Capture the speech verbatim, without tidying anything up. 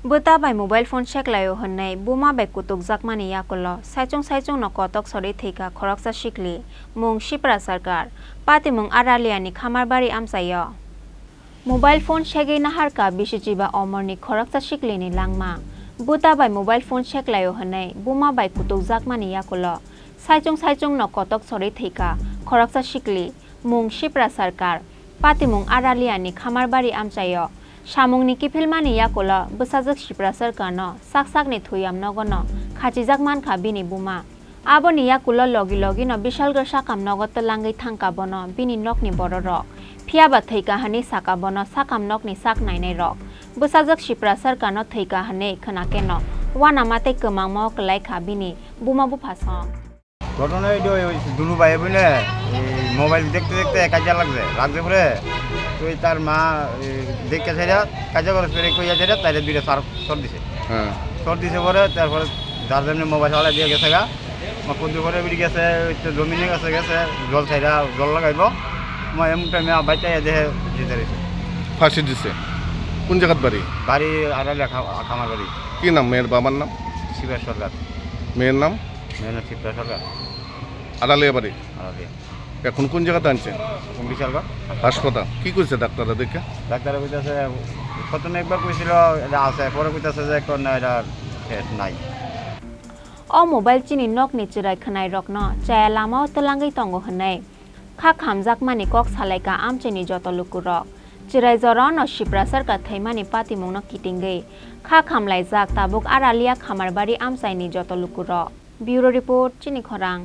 Bwta bai mobile phone seklaio hwnwi buma bai kutukjakmani yakulo saichung saichungno kotok sorwi thwikha khoroksa sikli, mung Sipra Sarkar, patimung Aralia ni Khamarbari amchaio. Mobile phone segwi naharkha bisi chiba omorni khoroksa siklini langma. Bwta bai mobile phone seklaio hwnwi buma bai kutukjakmani yakulo saichung saichungno kotok sorwi thwikha khoroksa sikli, mung Sipra Sarkar, patimung Aralia ni Khamarbari amchaio. Samungni kiphilmani yakulo bwsajwk Sipra Sarkarno sak sakni thwiyam nogono khachijak mankha bini buma. Aboni yakulo logi logino Bishalgarh sakam nogo twlangwi thangkha bono bini nokni bororok. Phiyaba thwikha hwnwi sakha bono sakam nokni sak nainairok. Bwsajwk Sipra Sarkarno thwikha hwnwi khwnakeno uanama tei kwmangmao kwlaikha bini buma buphaso. ঘটনা হইল ওই দুলু ভাই বলে এই মোবাইল দেখতে দেখতে কাজে লাগছে, লাগছে পরে তো ওই তার মা এই দেখতে চাইরা কাজে করে ফেরে কইয়া চাইরা তাইরে দুইটা সার সর দিছে। হ্যাঁ। সর দিছে পরে তারপরে যার যেমনি মোবাইল চালা দিয়ে গেছে গা। আমার বন্ধু করে বেরিয়ে গেছে, ওই তো জমিনে গেছে, গেছে জল চাইরা জল লাগাইবো। আমার এমন টাইমে বাইতে দেখে যেতে রয়েছে। ফাঁসি দিছে। কোন জায়গাত বাড়ি? বাড়ি আড়ালে খা-, খামার বাড়ি। কি নাম মেয়ের বাবার নাম? শিবের সরকার। মেয়ের নাম? মেয়ের নাম চিত্রা সরকার। আড়ালিয়া বাড়ি? আড়ালিয়া। এখন কোন জায়গাতে আনছে? বিশালগড়। হাসপাতাল। কি কইছে ডাক্তাররা দেখে? ডাক্তারে কইতাছে, প্রথমে একবার কইছিল, এটা আছে, পরে কইতাছে যে এখন না, এটা শেষ নাই। O mobile chini nokni chwrai khwnairokno chaya lamao twlangwi tongo hwnwi kha khamjakmani kok salaikha amchaini joto lukurok. Chwrai jorano Sipra Sarkar thwimani patimungno kitingwi kha khamlaijak tabuk Aralia Khamarbari amchaini joto lukurok. Bureau Report, Chini Khorang.